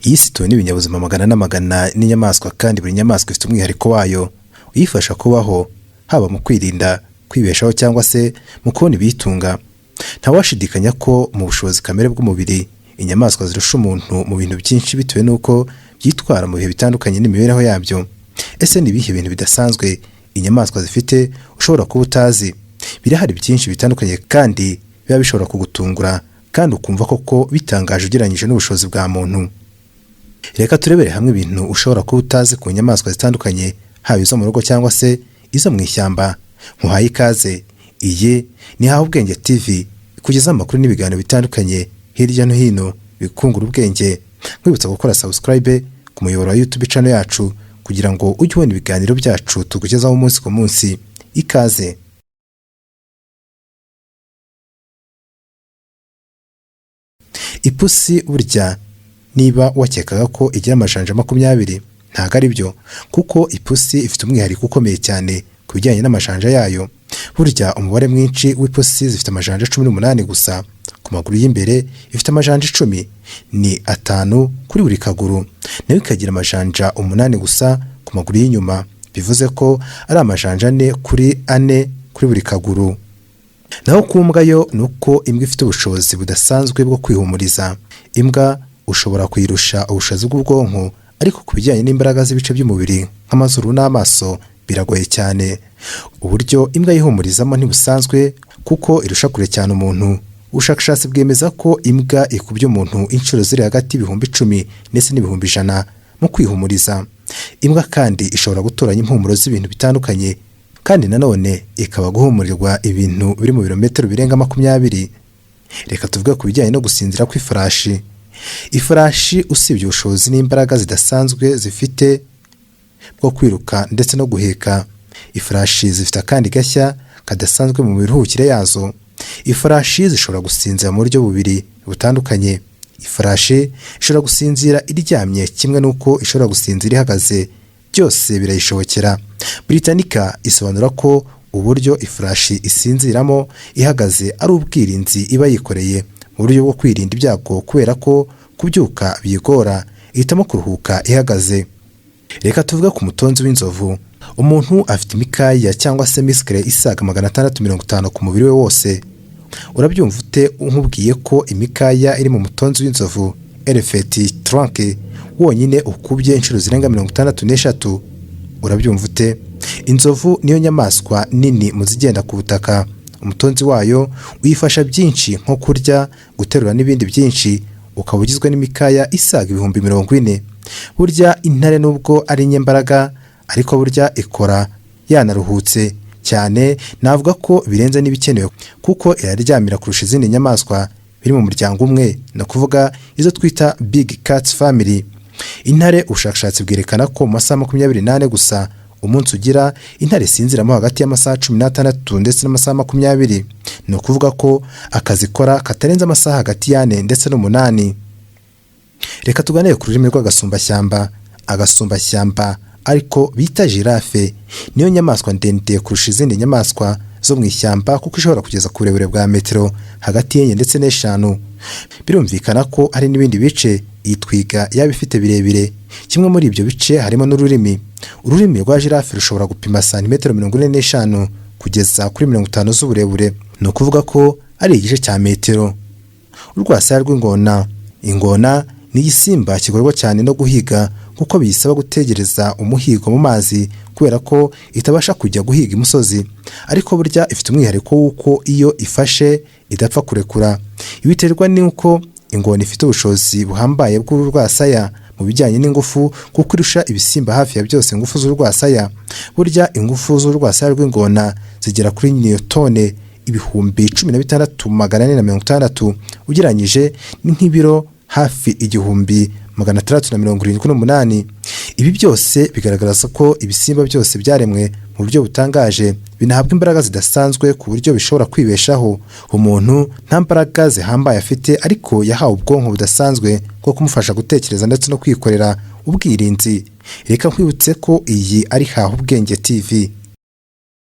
Iyi si ituwe n'ibinyabuzima magana n'amagana n'inyamaswa, kandi buri nyamaswa ifite umwihariko wayo uyifasha kubaho, haba mu kwirinda, kwibeshaho cyangwa se mu kubona ibiyitunga. Ntawashidikanya ko mu bushobozi kamere bw'umubiri inyamaswa zirusha umuntu mu bintu byinshi, bitewe n'uko byitwara mu bihe bitandukanye n'imibereho yabyo. Ese ni ibihe bintu bidasanzwe inyamaswa zifite ushobora kuba utazi? Birahari byinshi bitandukanye kandi biba bishobora kugutungura kandi ukumva koko bitangaje ugereranyije n'ubushobozi bwa muntu. Reka turebere hamwe ibintu ushobora kuba utazi ku nyamaswa zitandukanye, haba izo mu rugo cyangwa se izo mu ishyamba. Nkuhaye ikaze. Iyi ni Haha Ubwenge TV, ikugezaho amakuru n'ibiganiro bitandukanye hirya no hino bikungura ubwenge. Nkwibutsa gukora subscribe ku muyoboro wa YouTube channel yacu kugira ngo ujye ubona ibiganiro byacu tukugezaho umunsi ku munsi. Ikaze. Ipusi burya niba wakekaga ko igira amajanja 20, ntabwo ari byo, kuko ipusi ifite umwihariko ukomeye cyane ku bijyanye n'amajanja yayo. Burya umubare mwinshi w'ipusi zifite amajanja 18 gusa. Ku maguru y'imbere ifite amajanja 10, ni 5 kuri buri kaguru, nayo ikagira amajanja 8 gusa ku maguru y'inyuma, bivuze ko ari amajanja 4 kuri 4 kuri buri kaguru. Naho ku mbwa yo ni uko imbwa ifite ubushobozi budasanzwe bwo kwihumuriza. Imbwa ushobora kuyirusha ubushobozi bw'ubwonko, ariko ku bijyanye n'imbaraga z'ibice by'umubiri nk'amazuru n'amaso biragoye cyane. Uburyo imbwa yihumurizamo ntibusanzwe kuko irusha kure cyane umuntu. Ubushakashatsi bwemeza ko imbwa ikubye umuntu inshuro ziri hagati y'ibihumbi 10 ndetse n'ibihumbi 100 mu kwihumuriza. Imbwa kandi ishobora gutoranya impumuro z'ibintu bitandukanye, kandi nanone ikaba guhumurirwa ibintu biri mu birometero birenga 20. Reka tuvuge ku bijyanye no gusinzira kw'ifarashi. Ifarashi usibye ubushobozi n'imbaraga zidasanzwe zifite bwo kwiruka ndetse no guheka, ifarashi zifite akandi gashya kadasanzwe mu miruhukire yazo. Ifarashi zishobora gusinzira mu buryo bubiri butandukanye. Ifarashi ishobora gusinzira iryamye kimwe n'uko ishobora gusinzira ihagaze, byose birayishobokera. Britannica isobanura ko uburyo ifarashi isinziramo ihagaze ari ubwirinzi iba yikoreye mu buryo bwo kwirinda ibyago, kubera ko kubyuka biyigora, ihitamo kuruhuka ihagaze. Reka tuvuge ku mutonzi w'inzovu. Umuntu afite imikaya cyangwa se misikire isaga 650 ku mubiri we wose. Urabyumva ute nkubwiye ko imikaya iri mu mutonzi w'inzovu elephant trunk wonyine ukubye inshuro zirenga 63? Urabyumva ute? Inzovu niyo nyamaswa nini mu zigenda ku butaka. Umutonzi wayo uyifasha byinshi nko kurya, guterura n'ibindi byinshi, ukaba ugizwe n'imikaya isaga 40,000. Burya intare nubwo ari inyembaraga, ariko burya ikora yanaruhutse cyane, navuga ko birenze n'ibikenewe, kuko iraryamira kurusha izindi nyamaswa biri mu muryango umwe, ni ukuvuga izo twita big cats family. Intare ubushakashatsi bwerekana ko mu masaha 24 gusa umunsi ugira, intare isinziramo hagati y'amasaha 16 ndetse n'amasaha 20, ni ukuvuga ko akazi ikora katarenze amasaha hagati y'ane ndetse n'umunani. Reka tuganire ku rurimi rw'agasumbashyamba. Agasumbashyamba ariko bita giraffe niyo nyamaswa ndende kurusha izindi nyamaswa zo mu ishyamba, kuko ishobora kugeza ku burebure bwa metero hagati y'enye ndetse n'eshanu. Birumvikana ko hari n'ibindi bice iyi twiga yaba ifite birebire. Kimwe muri ibyo bice harimo n'ururimi. Ururimi rwa giraffe rushobora gupima santimetero 45 kugeza kuri 50 z'uburebure, ni ukuvuga ko ari igice cya metero. Urwasaya rw'ingona. Ingona ni igisimba kigorwa cyane no guhiga, kuko biyisaba gutegereza umuhigo mu mazi, kubera ko itabasha kujya guhiga imusozi. Ariko burya ifite umwihariko w'uko iyo ifashe idapfa kurekura. Biterwa n'uko ingona ifite ubushobozi buhambaye bw'urwasaya mu bijyanye n'ingufu, kuko irusha ibisimba hafi ya byose ingufu z'urwasaya. Burya ingufu z'urwasaya rw'ingona zigera kuri newton 16,460, ugereranyije ni nk'ibiro hafi 1678. Ibi byose bigaragaza ko ibisimba byose byaremwe mu buryo butangaje, binahabwa imbaraga zidasanzwe ku buryo bishobora kwibeshaho. Umuntu nta mbaraga zihambaye afite, ariko yahawe ubwonko budasanzwe bwo kumufasha gutekereza ndetse no kwikorera ubwirinzi. Reka nkwibutse ko iyi ari Haha Ubwenge TV.